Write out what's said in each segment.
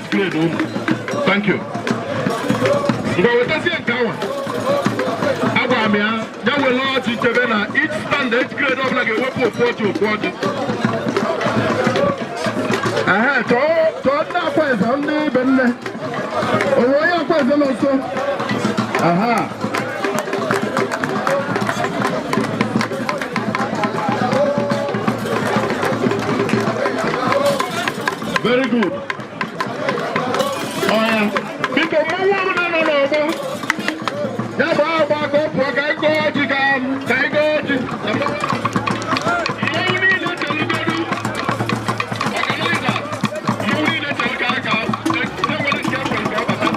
Age grade unu. Thank you. Ngwa, wetazie nke awa. Agwara m ya ya were ọjị chebe na each stand, age grade ọbụla ga-ewepụ ofu ọjị, ofu ọjị. Ehe, chọọ chọọ ndị akwa eze, ndị ibe nne. Onwe onye akwa eze nọ nso? Aha. Very good. Ọya, biko, mmanwụ ọbụla nọ n'ọgbọ ya gbaa agba ka ọ pụọ ka anyị gọọ ọjị, ka anyị gọọ ọjị. Mmanwụ niile chelugodu. Organizers, mmanwụ niile chere ka enwere nke ekwere ka ọ bata.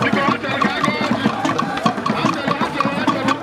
Biko, ha chere ka a gọọ ọjị. Ha chere, ha chere, ha chere.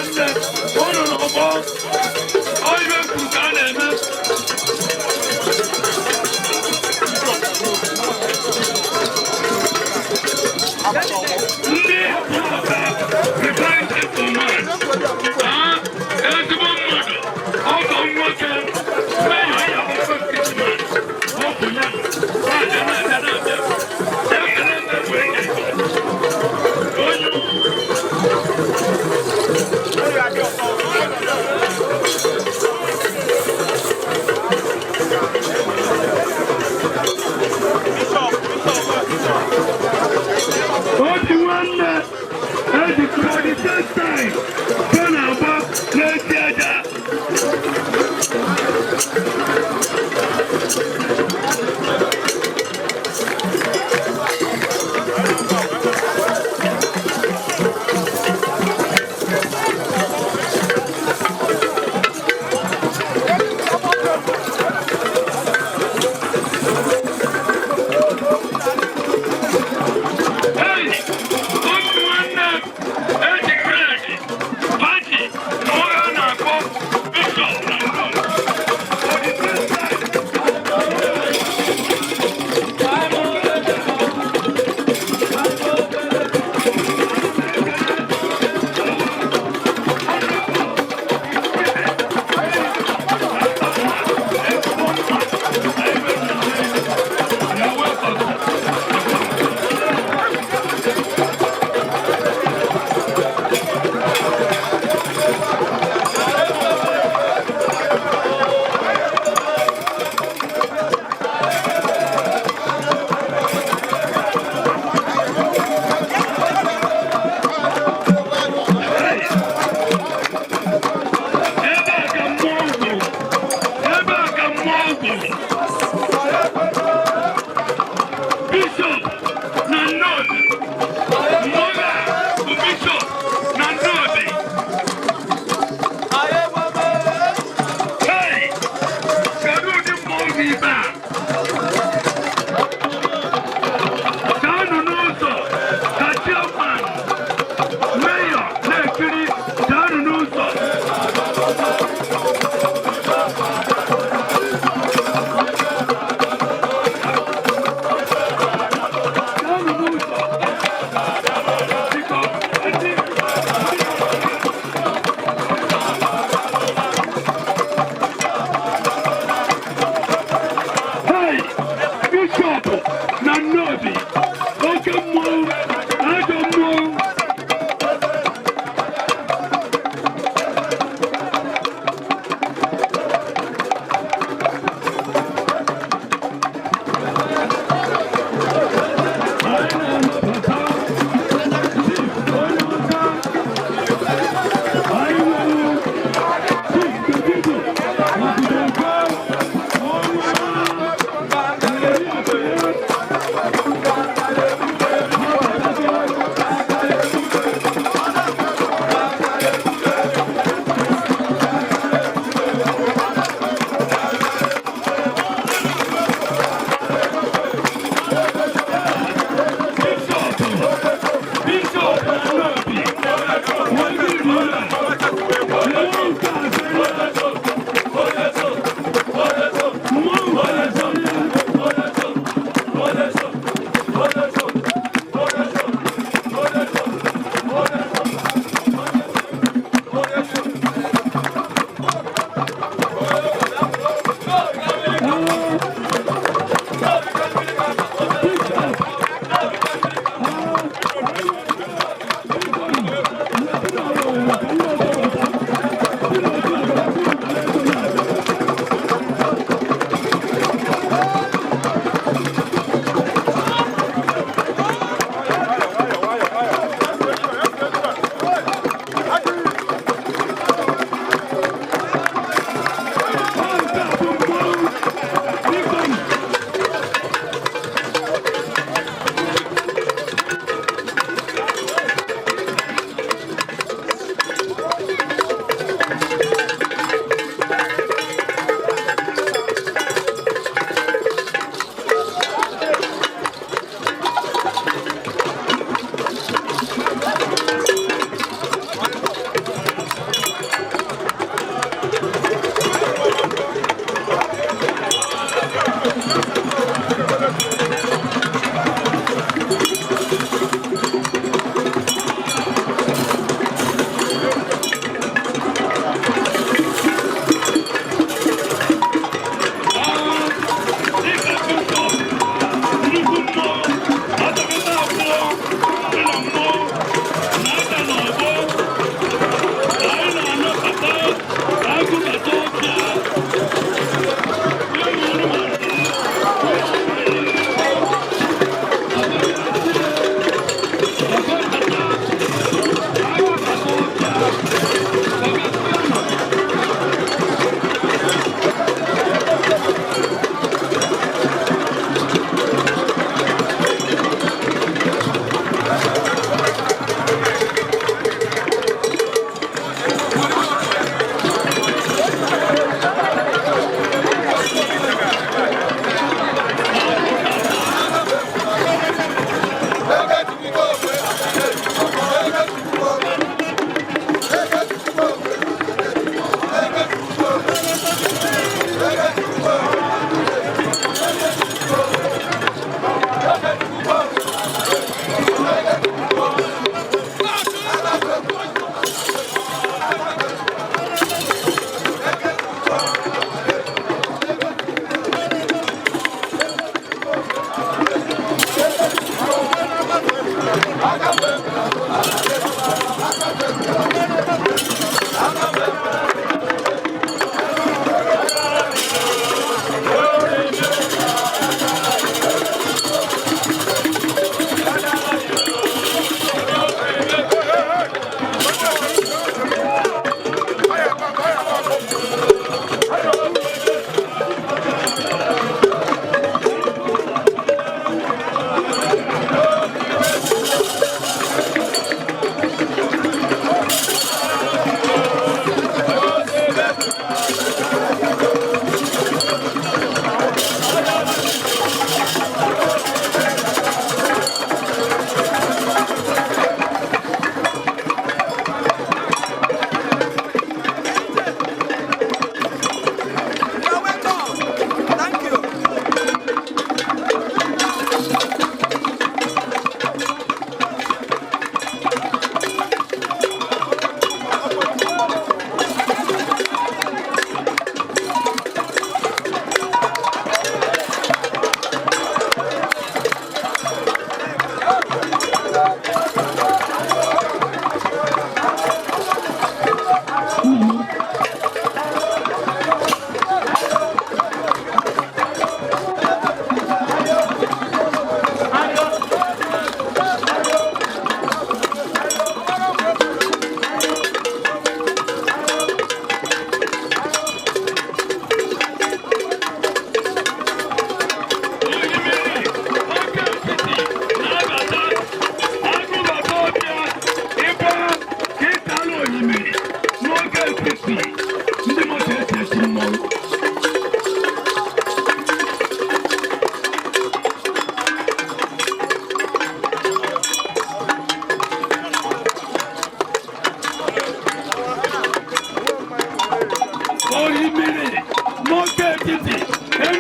Nne ụnụ n'ọgbọ ọ ibe kwuru ka a na-eme. Ndị ọka Refined Gentleman, ha ezigbo mmadụ, ọgọ nwoke meyọ ya ọkọ Krismas, ọ bụ ya na-abịa na-abịa na-abịa ekele na-egwu enyi onye.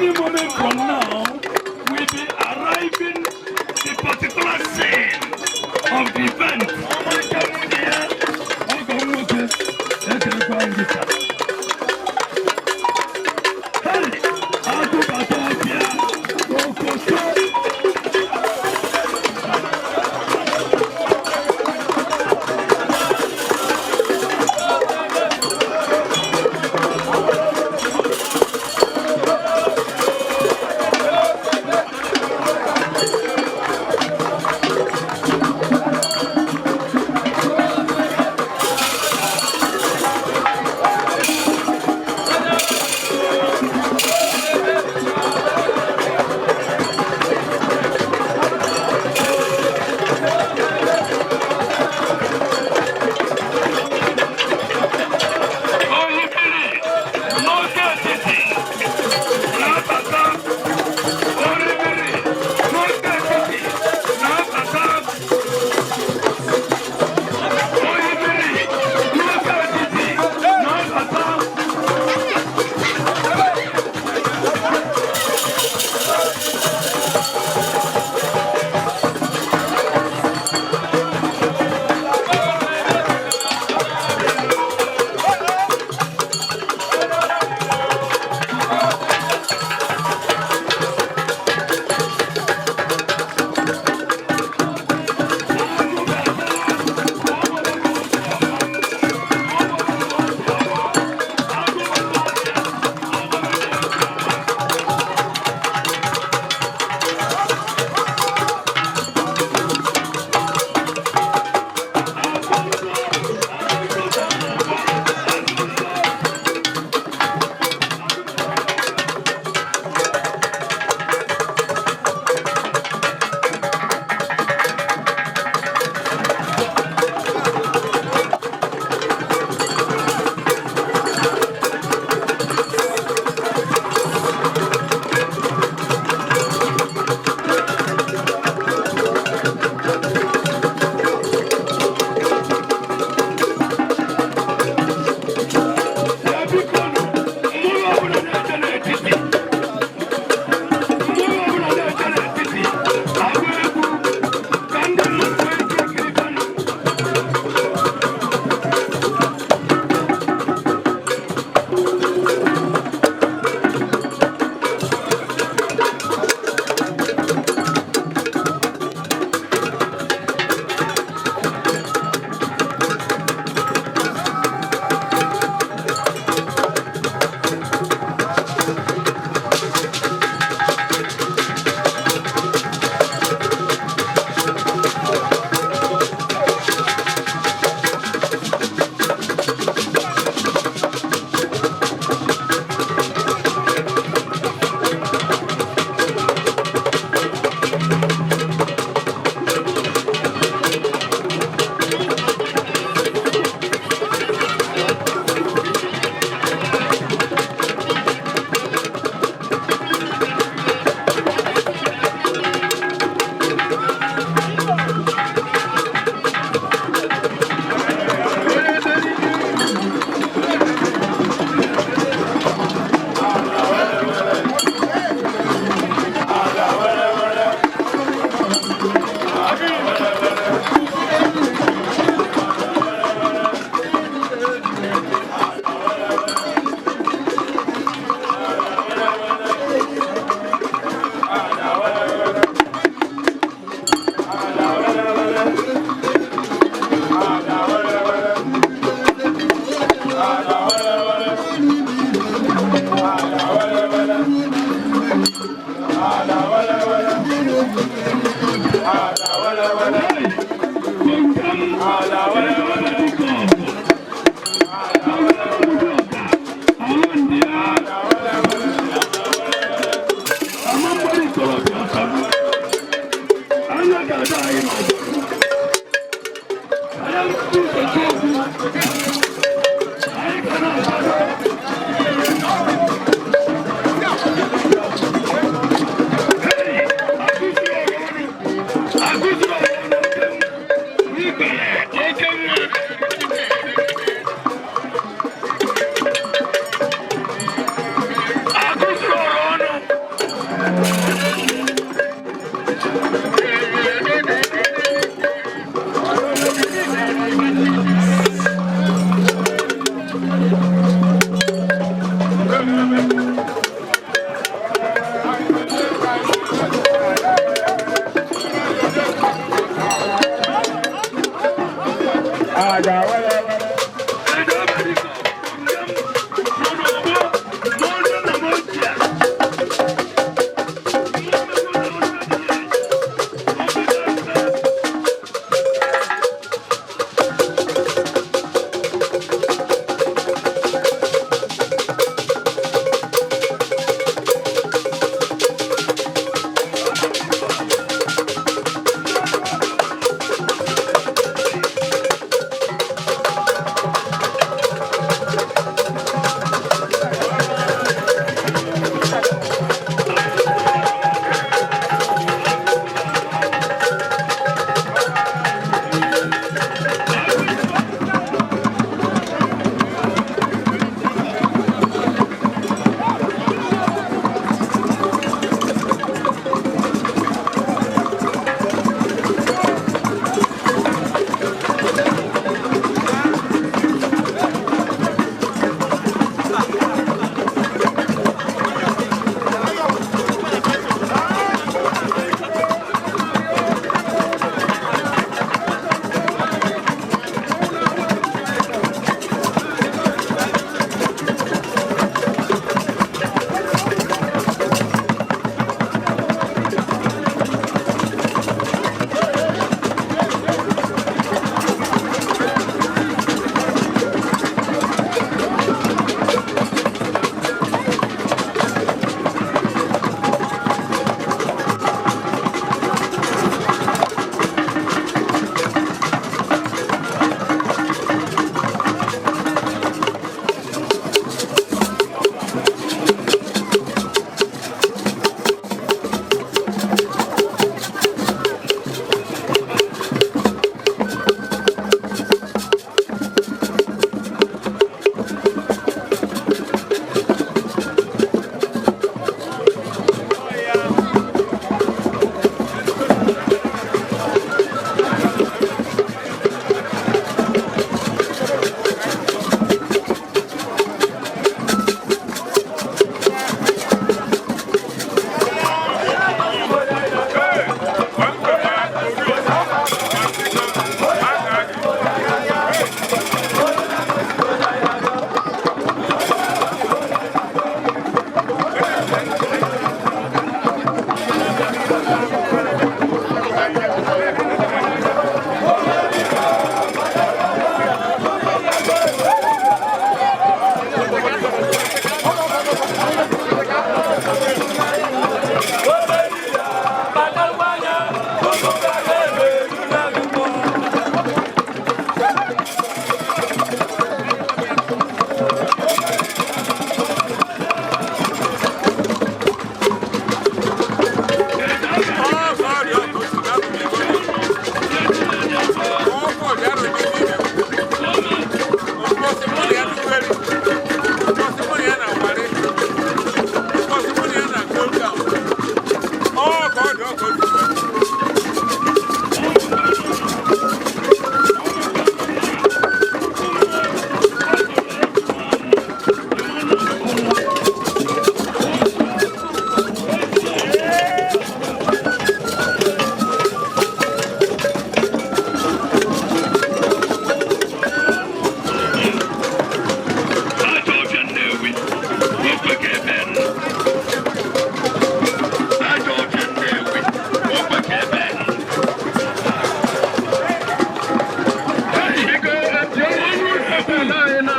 Any moment from now, we'll be arriving the particular scene of the event. Ọmarịcha nwunye ya, ọgọ m nwoke, ekelekwa m gị taa. Hey, agụbata ọbịa, okoso.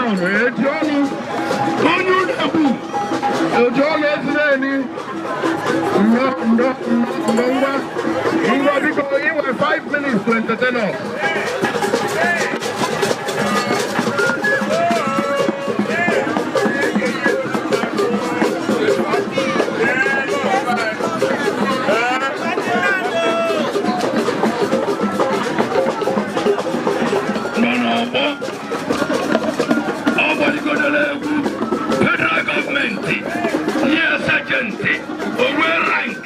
John eji ọnụ onye ụlọ egwu eji ọnụ ezineni ndo ndo ndo. Ngwa ngwa, biko, ị nwere 5 minutes to entertain us. Nọ n'ọgbọ ọ gbaligodoro egwu federal gọọmenti nye sergeant, o nwee rank,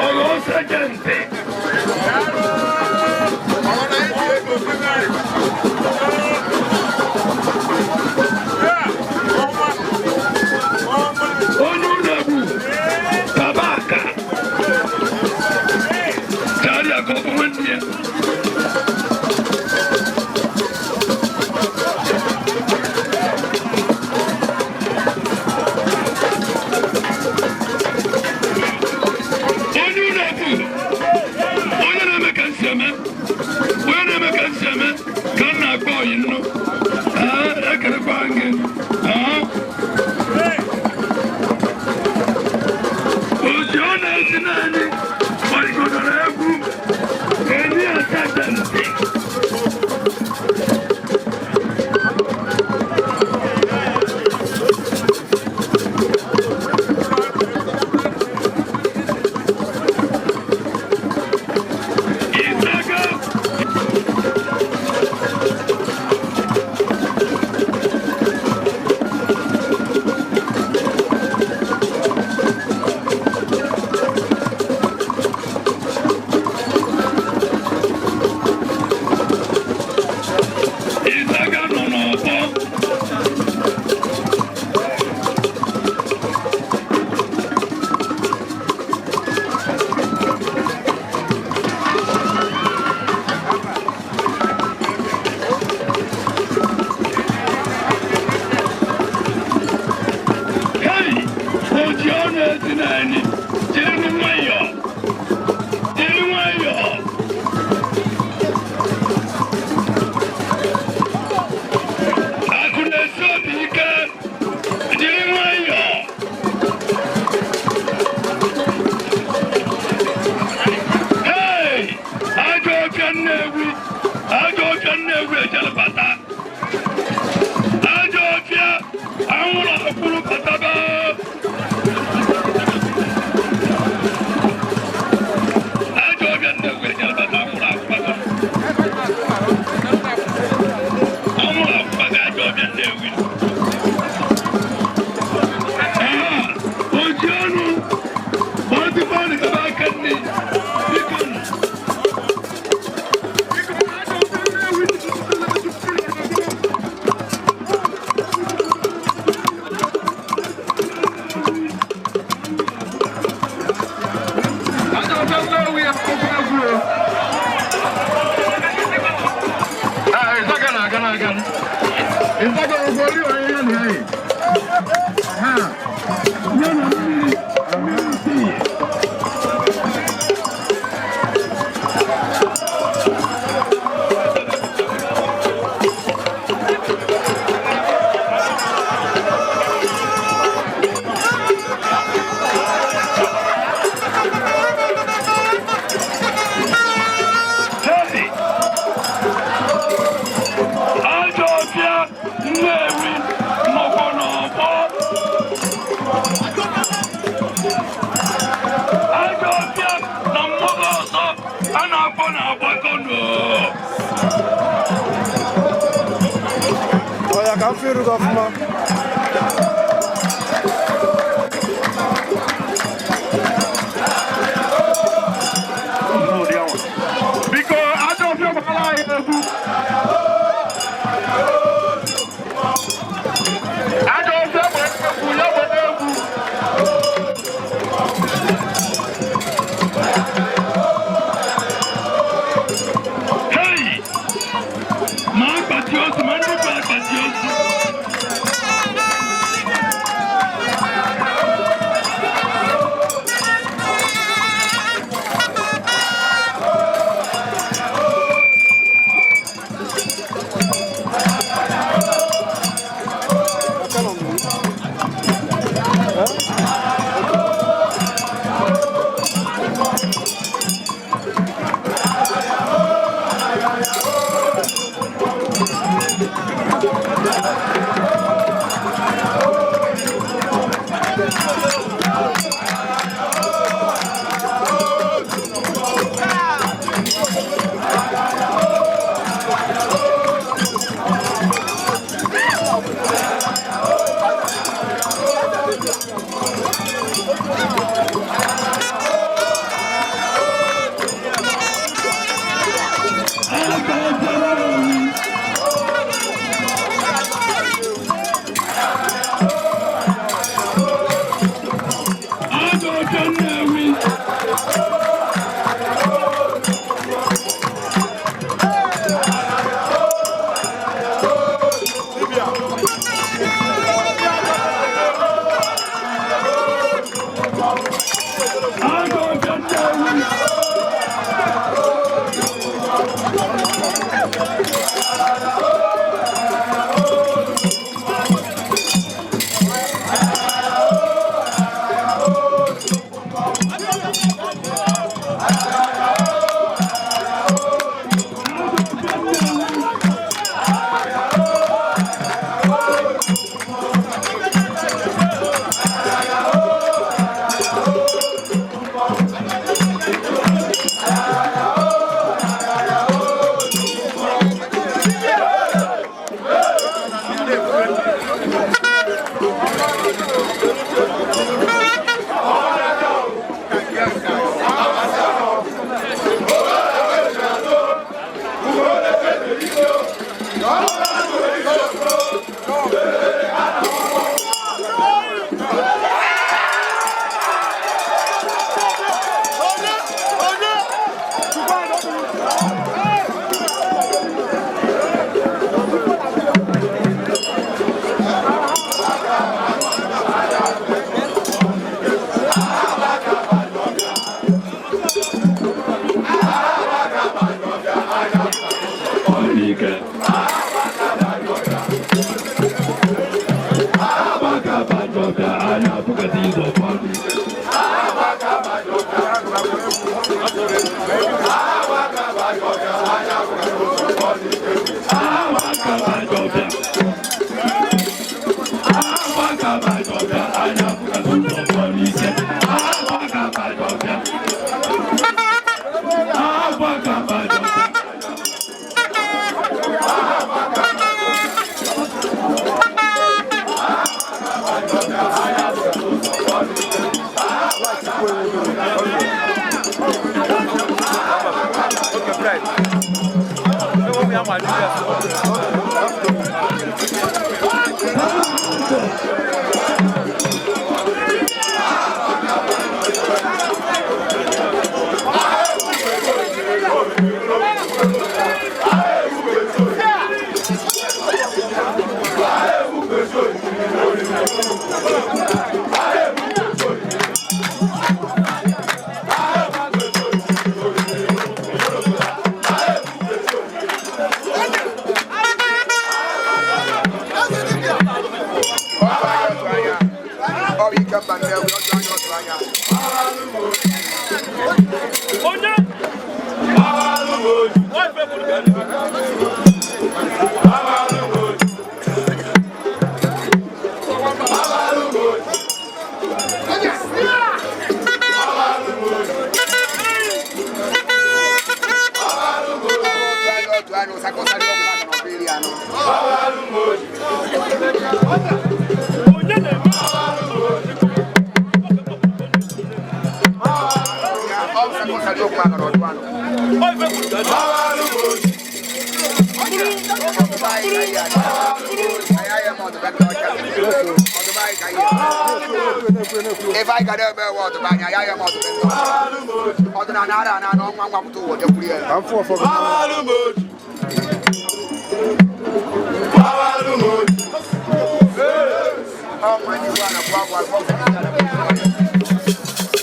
ọghọ sergeant. Onye ụlọ egwu kabaka karịa ka ọ bụ nwanne ya. Onye ụlọ egwu, onye na-eme ka nsi eme, onye na-eme ka nsi eme ka m na-akpọ oyi nnu. Ee, ekelekwa gị. Ee. Ozi ọ na-ezi naanị gbaligodoro egwu enyi ya sergeant. Ịzaga. Ịzaga nọ n'ọgbọ. Hey, oji ọnụ ezi naanị, jiri nwayọọ, jiri nwayọọ. Akụ na-esi obi ike, jiri nwayọọ. Hey, ajọ ọfịa Nnewi, ajọ ọfịa Nnewi ejele bata. Ajọ ọfịa anwụrụ akwụrụ bataba. Ajọ ọfịa Nnewi ejele bata, anwụrụ akwụrụ bata. Anwụrụ akwụrụ bata, ajọ ọfịa Nnewi. Ee, oji ọnụ, gbọdịgbọdị gaba aka nne, biko nụ. Biko, ajọ ọfịa Nnewi. Ajọ ọfịa Nnewi akwụkwọ egwu o. Ah, Ịzaga na-aga na-aga. Ịzaga ụgwọ ori onye ya na ya yi. Aha. Ya na mmiri, mmiri tii. Hey! Ajọ ọfịa Nnewi nọkwa n'ọgbọ. Ajọ ọfịa na mmụọ ọzọ a na-akpọ na-agbakọ nụ. Ọ ya ka m fụ iru gị ọfụma. Biko, ajọ ọfịa gbara anyị egwu. Ajọ ọfịa gbara egwu, ya gbara egwu. Hey! Ma akpati ozu, ma nnukwu akpati ozu. Ọ bụ ike mba Nnewi, ọjụ anya ọjụ anya. Ọjụ anya ọjụ anya, ụsaka ụsaka ọgwụ aka na ọbụ iri anọ. Ya, ọ bụ ụsaka ụsaka ọgwụ aka na ọjụ anọ. Ọdụba anyị ka ihe adị. Anyị ahịa ma ọdụba ndị ọcha. Ọdụba anyị ka ihe adị. Ife anyị ga na-eme ewe ọdụba anyị, anyị ahịa ma ọdụba ndị ọcha. Ọdịnala ara ana anọ nwa nwapụta ụwa jekwuru ya. Ọ nwa ndị Igbo a na-akpọ agwa, agwa, agwa, agwa, agwa, agwa.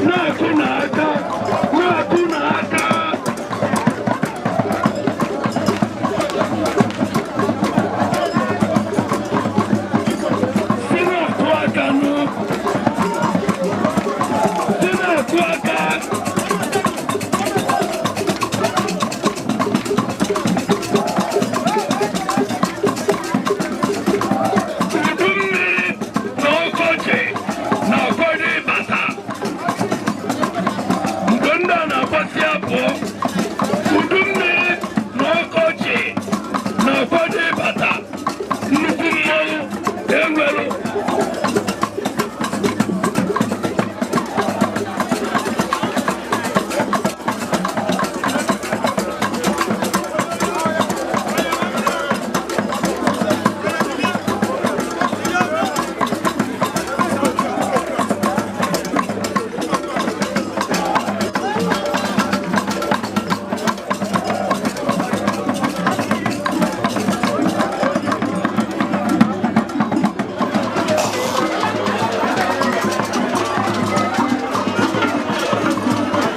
Na-akụ n'aka, na-akụ n'aka. Si na-akụ aka nụ. Si na-akụ aka. Udu mmiri na ọkọchị na-akwado ịbata. Mgbe ndị a na-agbasi abụọ, udu mmiri na ọkọchị na-akwado ịbata, nnukwu mmanwụ enwelu.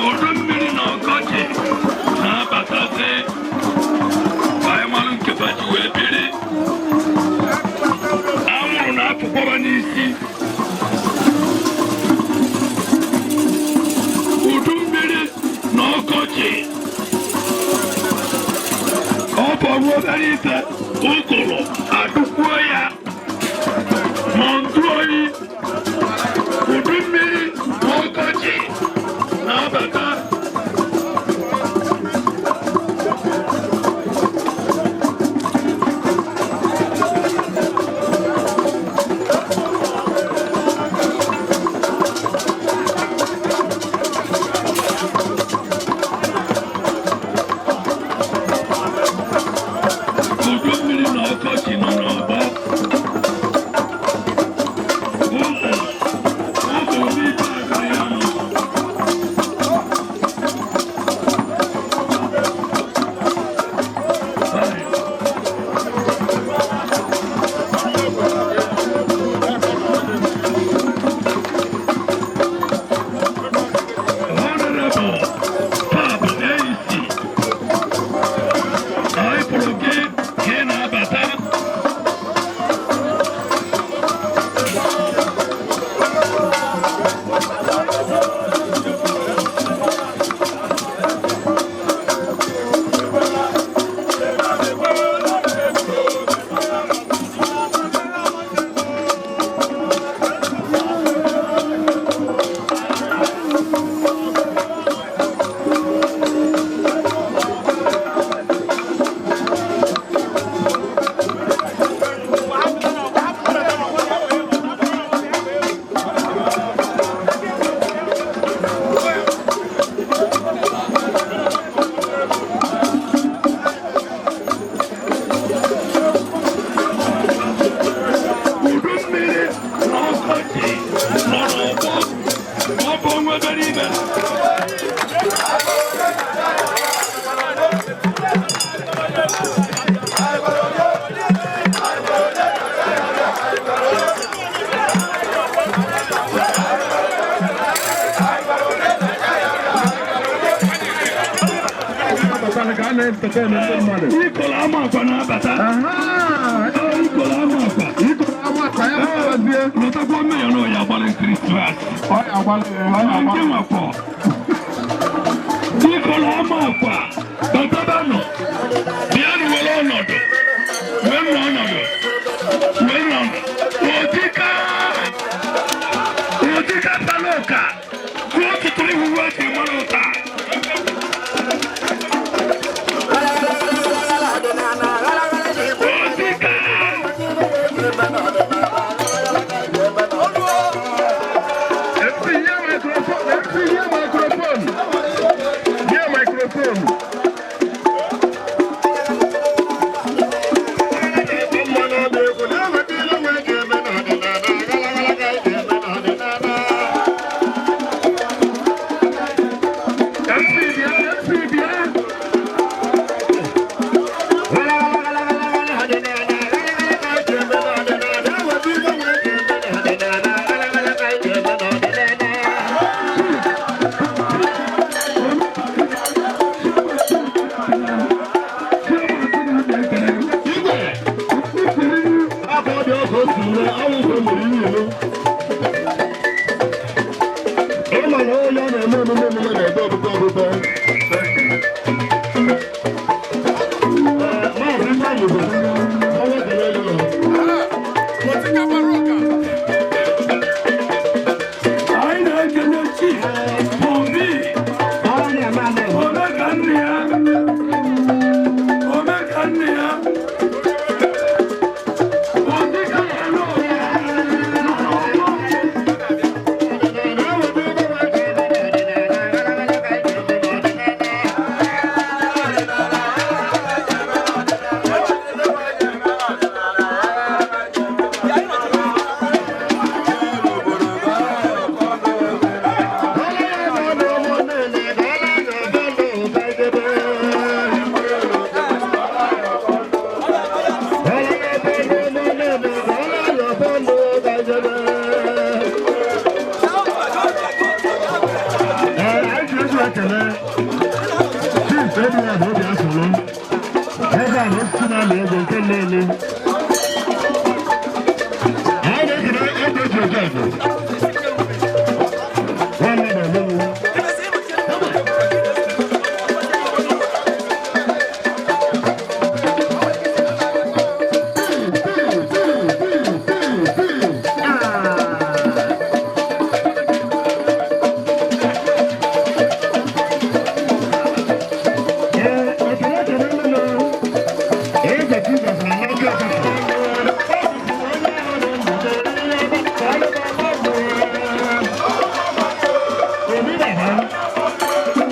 Udu mmiri na ọkọchị na-abatazi ka anyị malụ nke ba ji wee biri. Anwụrụ na-apụkwaba n'isi. Udu mmiri na ọkọchị, ọ bụ obere ife ụgụrụ adụkwuo ya ma ntụ oyi. Udu mmiri na ọkọchị na-abata. Udu mmiri na ọkọchị nọ n'ọgbọ. Ụmụ Ikolo ama akwa na-abata. Ikolo ama akwa. Lọtakwa mmeyọ na ọya gbalị Christmas. Nke nwakwọ. Ikolo ama akwa. Batabanụ. Bịanụ were ọnọdụ. Wee nọ ọnọdụ. Wee nọ ọnọdụ. Odika. Odika Paloka. Kwuo ọtụtụ iwu eji mara ụta. Odika. MC, nye microphone. MC, nye microphone. Nye microphone. MC, bịa, MC, bịa. Igwe. Ịma na onye a na-eme emume emume na-ebe ọbụbọ ọbụbọ. Maazị Ifeanyị bụ onye kere elu nọ. Anyị na-ekele Chief Pombi, Omekanne ya, Omekanne ya, Odika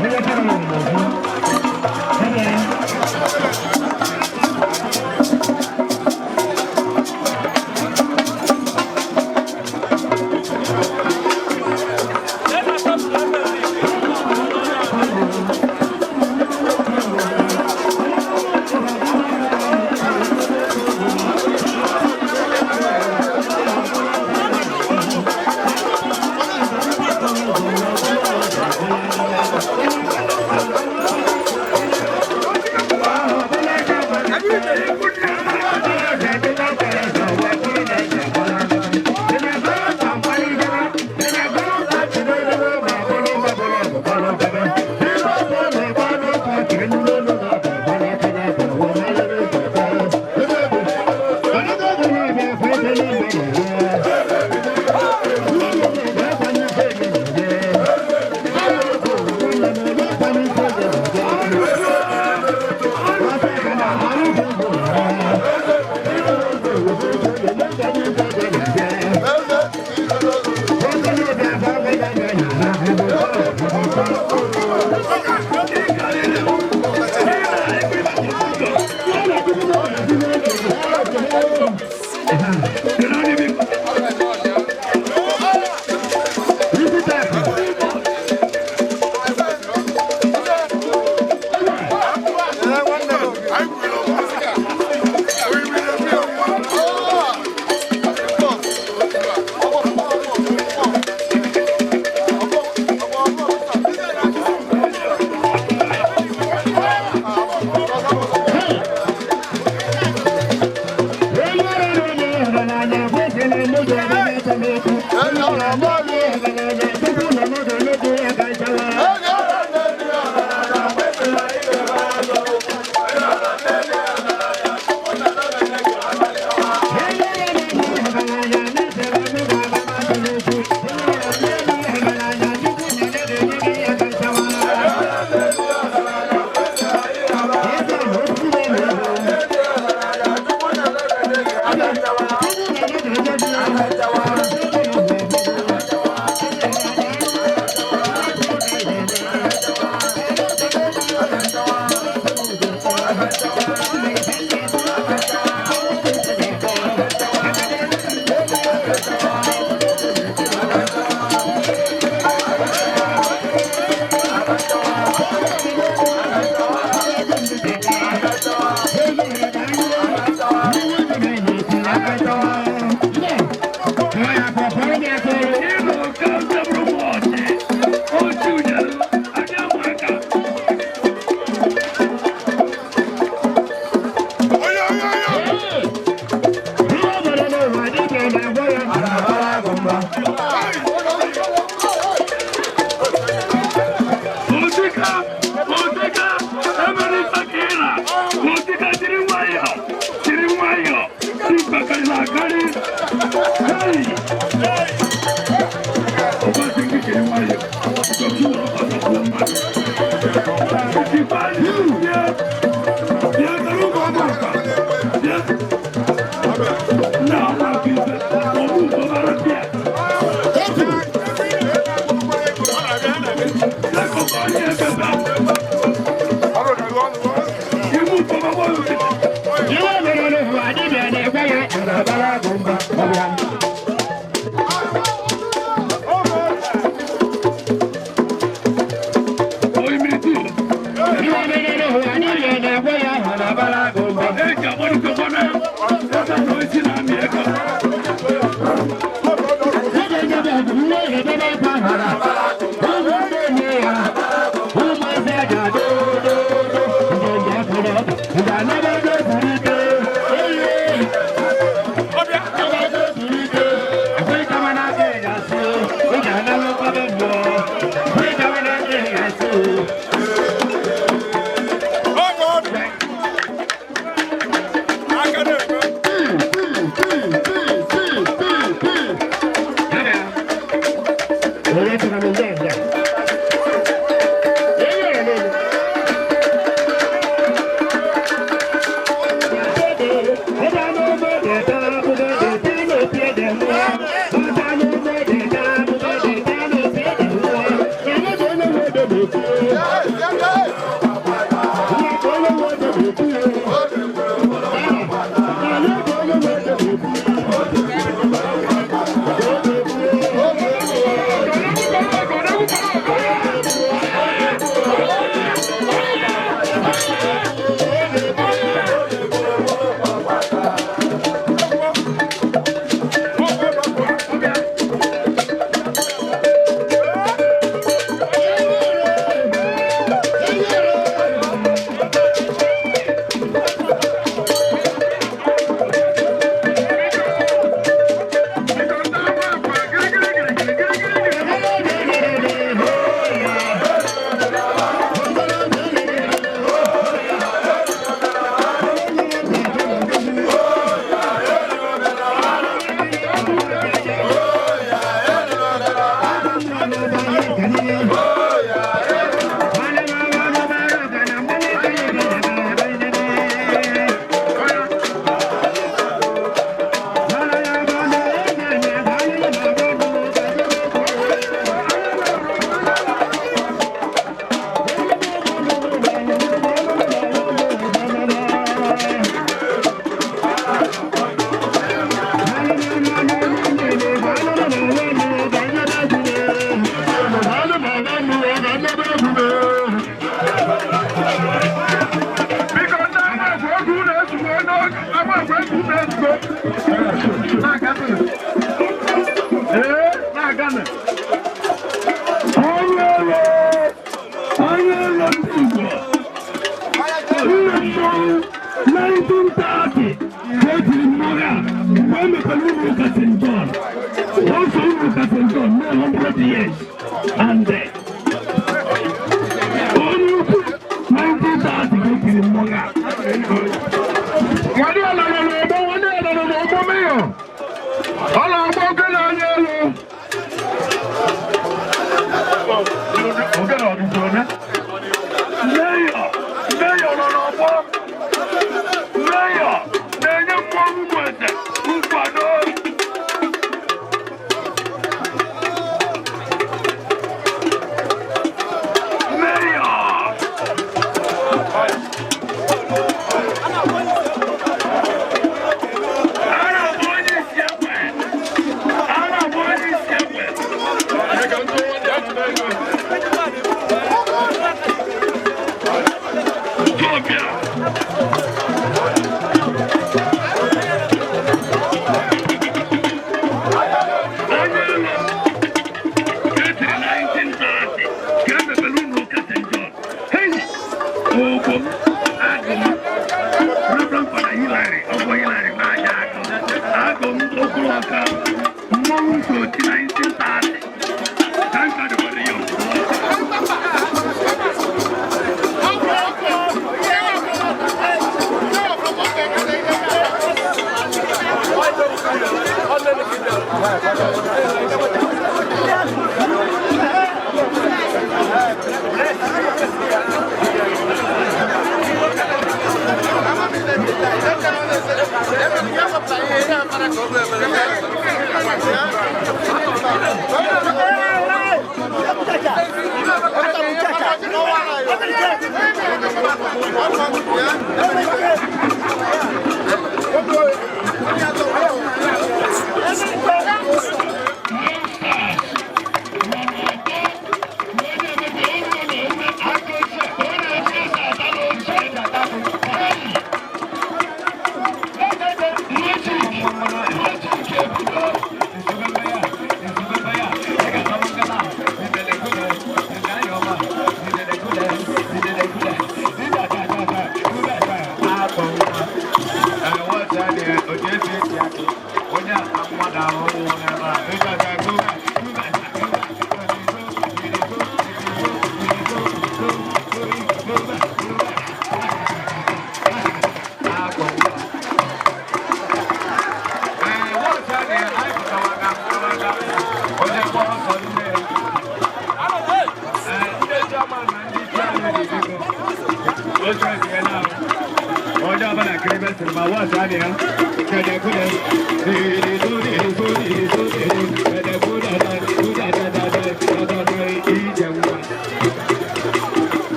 Paloka, n'ọgbọ. 1930, Mgbe e mepere ụlọ ụka St. John, ọsọ ụlọ ụka St. John mee 100 years and onye ukwu 1930 ka ekiri mmọnwụ a. Nwanne ya nọ n'ọgbọ, nwanne ya nọ n'ọgbọ meyọ. Ọ na-agba oge na-anya elu. Ogene ọ dịzị one? Meyọ, meyọ nọ n'ọgbọ. Meyọ na-enye mmọnwụ Ụmụeze nkwado. Meyọ. Ana bụ onye isi ekwe. Ana bụ onye isi ekwe. Ethiopia. Onye ụlọ etiri 1930 ka e mepere ụlọ ụka St. John. Hey! Ogbo m, agụ m, Reverend Fada Hilary, ọgbọ Hilary n'aja agụ. Agụ m okpuru ọka, mmọnwụ Nkochi 1930. Thank God for the young.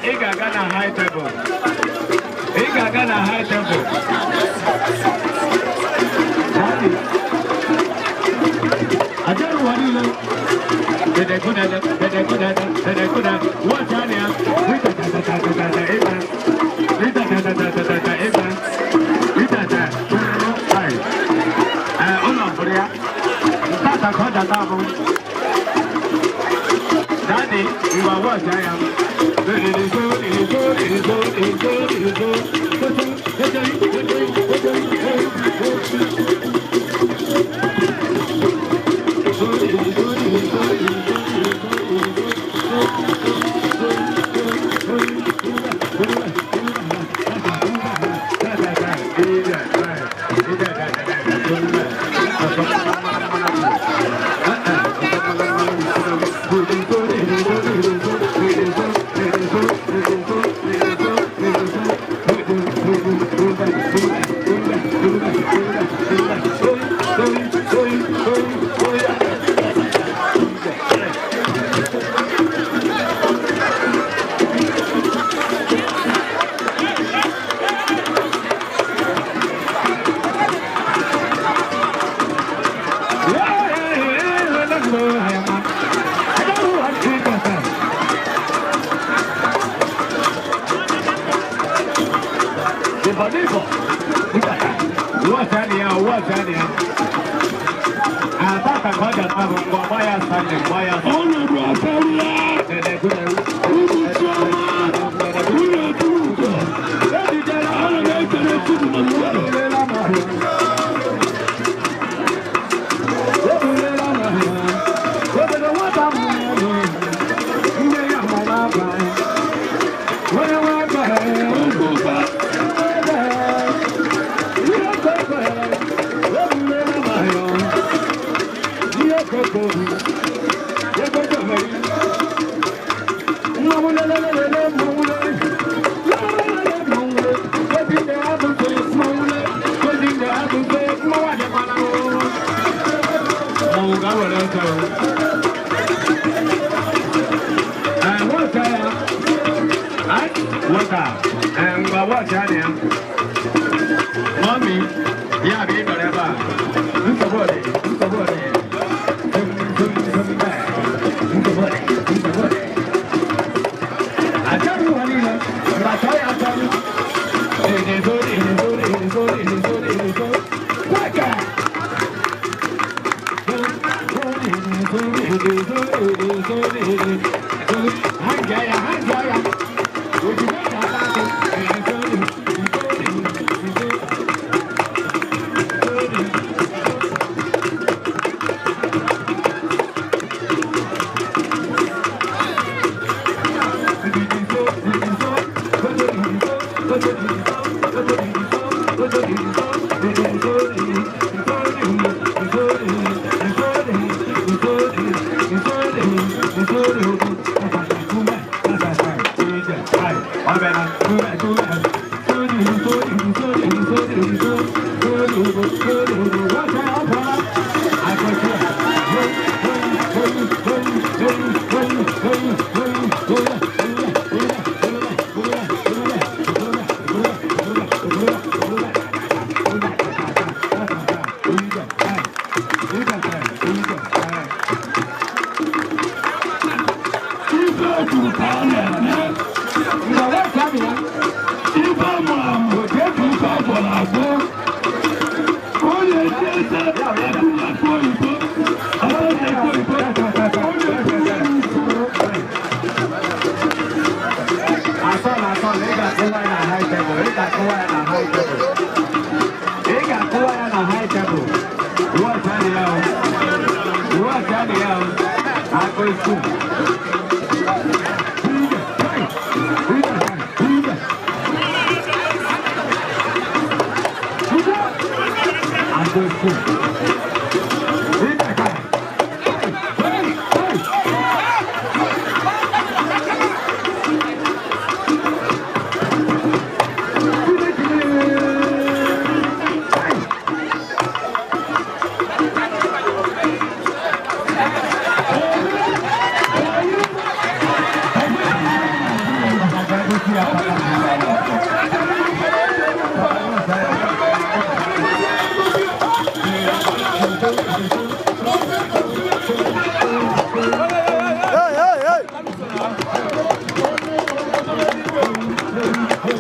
Ị ga-aga na high table. Ị ga-aga na high table. Daddy, you are what I am. Ọnọdụ akarịa. Ụmụ Chioma, ụlọ Eburugo. Ana m ekele Chukwu na mmadụ. Oge ụba. Mami, ya bi nọrọ ebe a. Nsogbu dị, nsogbu dị. Ife kwuru ka a na-eme. Ife ama ama ife agwọrọ agwọ. Onye ji eze akụ akụ oyibo. Eze akụ oyibo. Onye ji ya n'isi. Ị ga-akụwa ya na high table. Wọcha dị ya o. Akụ isu. Akụ isu.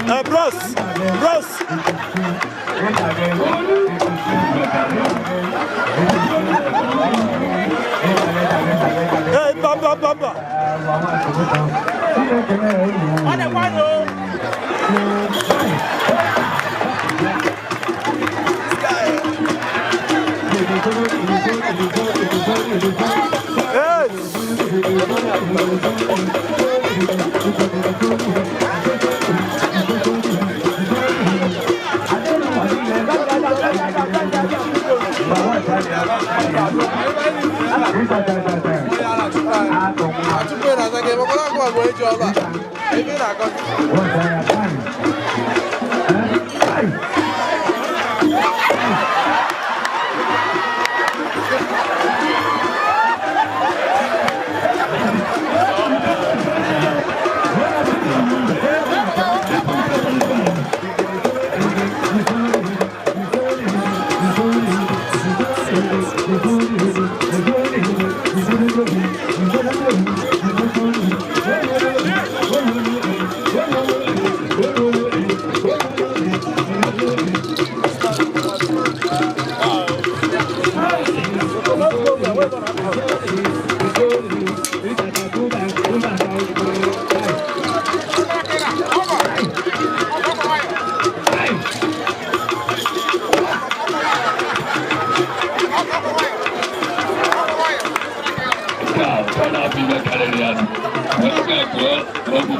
Hey, bros! Bros! Hey, bam, bam, bam, bam! Hey! Tupu ị na-aza gị, emekwala akwa agwa eji ọrụ a. Ebe ị na-akọ. Thank you. Thank you.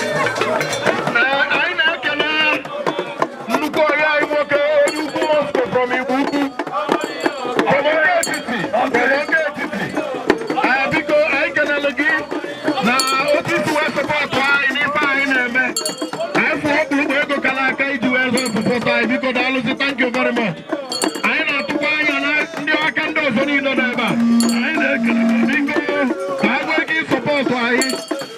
Ee, anyị na-ekele nnukwu ọyị anyị nwoke, onye ukwu Moscow from Igbo Ukwu, from Oke Etiti, from Oke Etiti. Ee, biko, anyị kelele gị na otu isi wee support anyị n'ife anyị na-eme. Anyị fụ ọkpụrụkpụ ego kara aka iji wee zọ support anyị. Biko, daalụzi, thank you very much. Anyị na-atụkwa anya na ndị aka ndị ọzọ niile nọ ebe a. Anyị na-ekele. Biko, ka a nwee ike ị support anyị.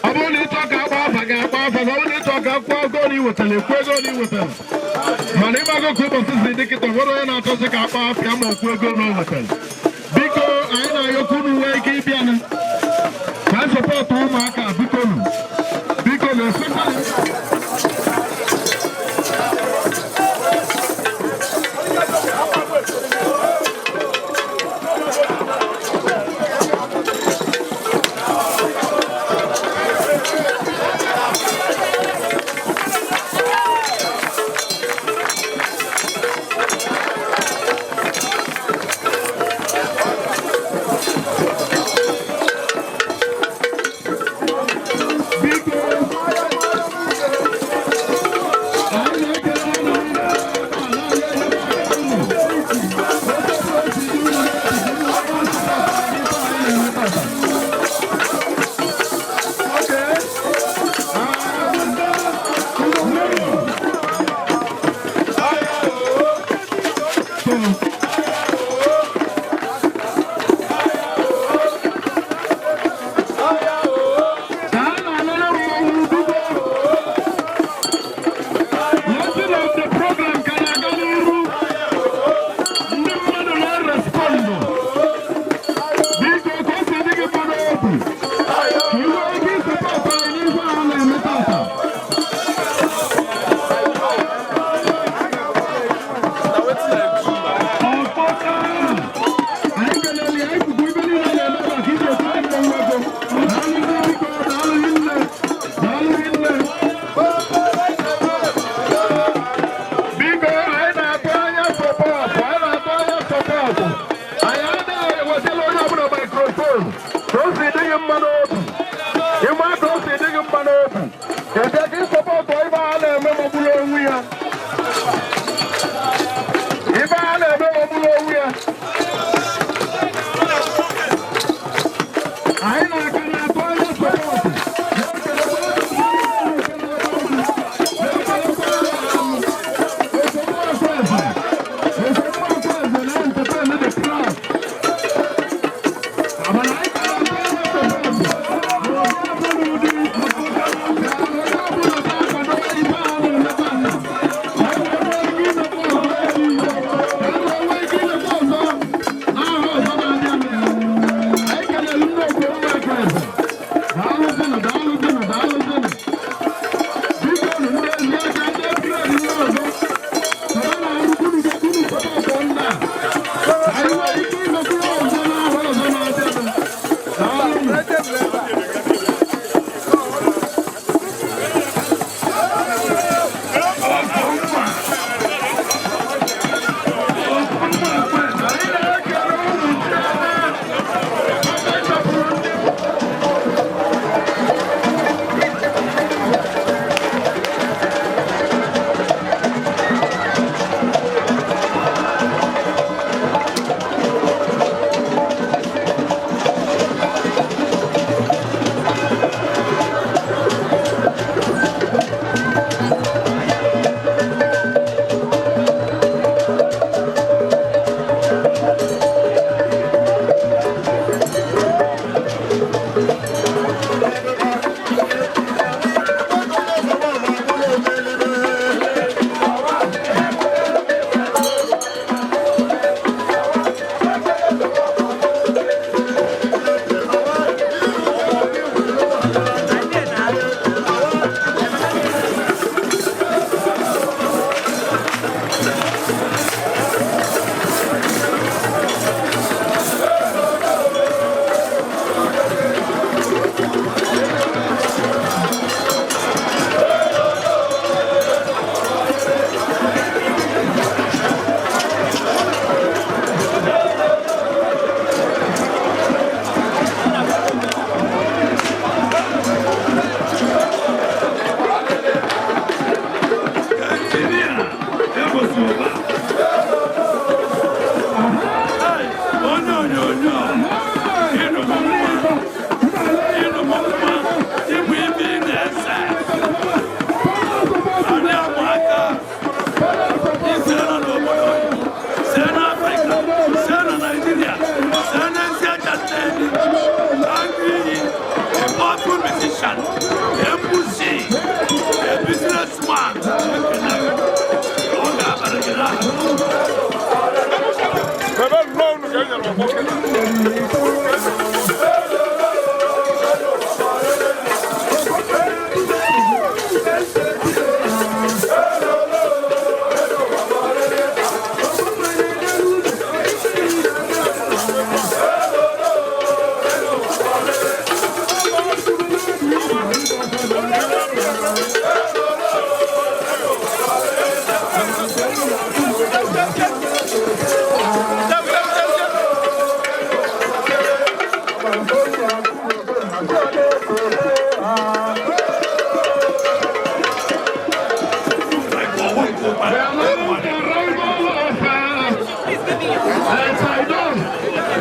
Ọ bụrụ na ịchọ ka agba afa gị, agba afa gị. Ọ bụrụ na ịchọ ka akwụkwọ ego na iwetara, ekwu ego na iwetara. Mana ịgbago ka ụbọchị si dị kịta, nwere onye na-achọzi ka akpa afịa ma okwu ego na o wetara. Biko, anyị na-ayọkwa unu nwee ike ịbịanụ ka anyị support ụmụaka. Biko nụ, biko nụ, especially biko. Ụba. Hey, onye onyonyo, ịnụmụ mma, ịnụmụ mma, ịbụ ibe ị na-ese. Adị ama aka, isere n'obodo oyibo, see n'Afrịka, see na Naịjirịa, see n'ezi aja Nnewi, agụ iyi, a powerful musician, a MC, a businessman. Ekene gị. Ọ ga-abara gị n'aha. Bebe nnọọ unu ka e nyere ọgbọ kịta.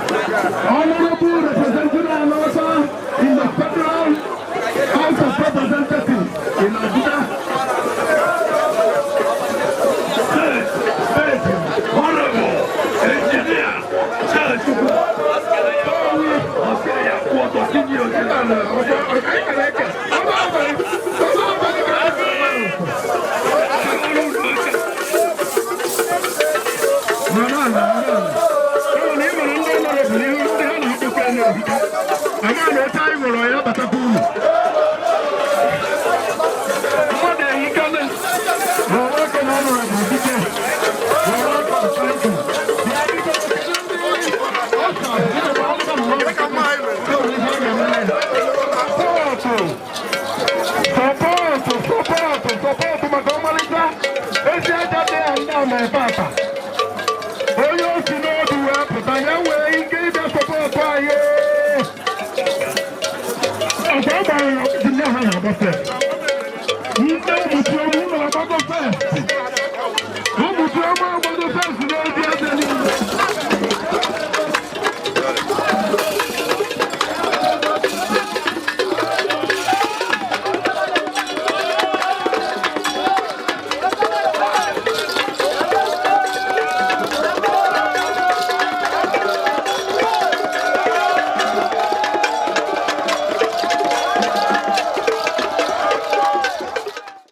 Honorable representing Anasa in the Federal House of Representatives in Abuja. State Honorable Engineer Charles Chukwu. Ọsẹ ya kwụ ọtọ sí ní ojú. Sọpọtụ, sọpọtụ, sọpọtụ maka ọmalịcha ezi aja dị ya ndị ama ebe ata. Onye o si n'obi wee pụta ya nwee ike ịbịa sọpọtụ anyị. Ọkwa ọ gbara ya ọkụkụ ndị ha na-agba fest. Ndị ụmụ chioma ụlọ agbago fest. Ụmụ chioma agbago